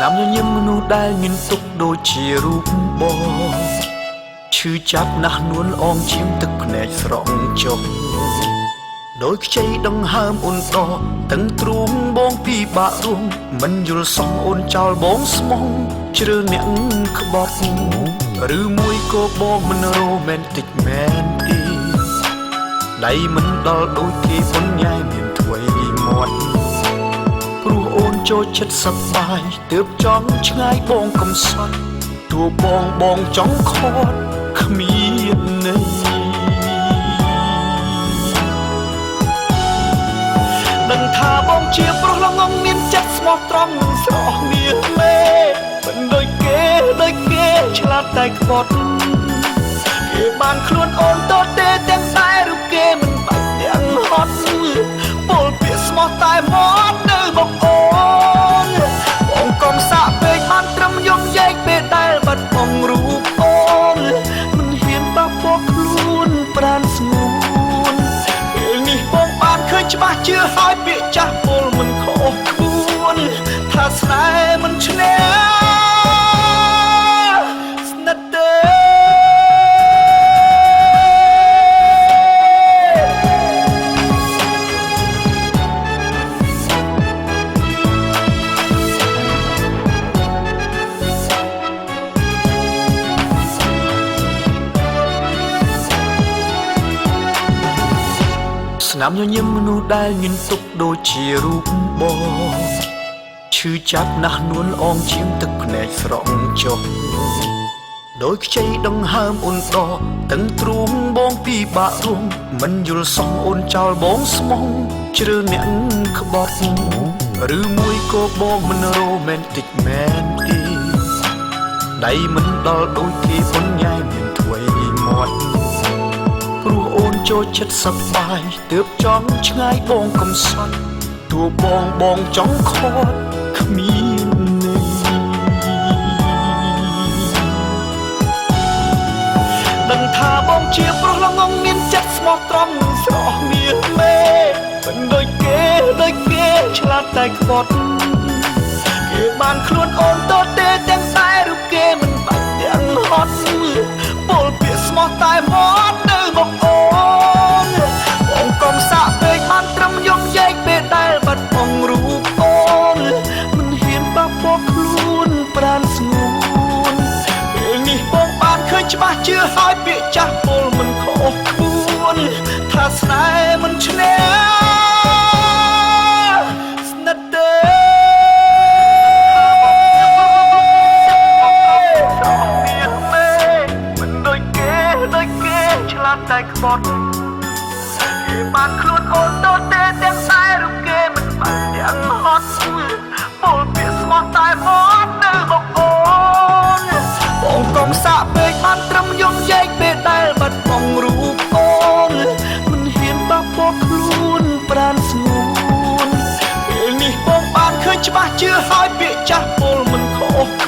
នាមញញឹមមនុស្សដែលមានទុកដូចជារូបបងឈឺចាប់ណាស់នួនអងជាងទឹកភ្នែកស្រង់ចុះដោយខ្ចីដង្ហើមអូនដកទាំងទ្រូងបងពីបាក់រួមមិនយល់សោះអូនចោលបងស្មោះជ្រើអ្នកក្បត់ឬមួយក៏បងមិនរ៉ូមែនតិចមែនទីដៃមិនដល់ដូចគេប៉ុនញ៉ៃមានថ្វីមាត់ព្រោះអូនចូលចិត្តសប្បាយទើបចង់ឆ្ងាយបងកំសត់តួបងបងចង់ខាត់គ្មានន័យដឹងថាបងជាប្រុសល្ងងមានចិត្តស្មោះត្រង់នឹងស្រស់មាសមេមិនដូចគេដូចគេឆ្លាតតែក្បត់គេបានខ្លួនអូនតទេទាំងតែរូបគេមិនបាច់ទាំងហត់ពលពាក្យស្មោះតែមាត់នៅបងអូនបងកុំសាក់ពេកបានត្រឹមយំយែកពេលដែលបាត់បងរូបអូនមិនហ៊ានបះបោកខ្លួនប្រានស្ងួនពេលនេះបងបានឃើញច្បាស់ជឿហើយពាក្យចាស់ពលមិនខុសក្បួនថាស្នេហ៍មិនឈ្នះស្និទ្ធទេស្នាមញញឹមមនុស្សដែលមានទុកដូចជារូបបងឈឺចាប់ណាស់នួនអងជាងទឹកភ្នែកស្រង់ចុះដោយខ្ចីដង្ហើមអូនដកទាំងទ្រូងបងពីបាក់រួមមិនយល់សោះអូនចោលបងស្មោះជ្រើអ្នកក្បត់ឬមួយក៏បងមិនរ៉ូមែនតិចមែនទីដៃមិនដល់ដូចគេប៉ុនញ៉ៃមានថ្វីមាត់ព្រោះអូនចូលចិត្តសប្បាយទើបចង់ឆ្ងាយបងកំសត់តួបងបងចង់ខាត់គ្មានន័យដឹងថាបងជាប្រុសល្ងងមានចិត្តស្មោះត្រង់នឹងស្រស់មាសមេមិនដូចគេដូចគេឆ្លាតតែក្បត់គេបានខ្លួនអូនតទេទាំងតែរូបគេមិនបាច់ទាំងហត់ពលពាក្យស្មោះតែមាត់នៅបងអូនបងកុំសាក់ពេកបានត្រឹមយំយែកពេលដែលបាត់បងរូបអូនមិនហ៊ានបះបោកខ្លួនប្រានស្ងួនពេលនេះបងបានឃើញច្បាស់ជឿហើយពាក្យចាស់ពលមិនខុសក្បួនថាស្នេហ៍មិនឈ្នះស្និទ្ធទេឆ្លាតតែក្បត់គេបានខ្លួនអូនតទេទាំងតែរូបគេមិនបាច់ទាំងហត់ពលពាក្យស្មោះតែមាត់នៅបងអូនបងកុំសាក់ពេកបានត្រឹមយំយែកពេលដែលបាត់បងរូបអូនមិនហ៊ានបះបោកខ្លួនប្រានស្ងួនពេលនេះបងបានឃើញច្បាស់ជឿហើយពាក្យចាស់ពលមិនខុស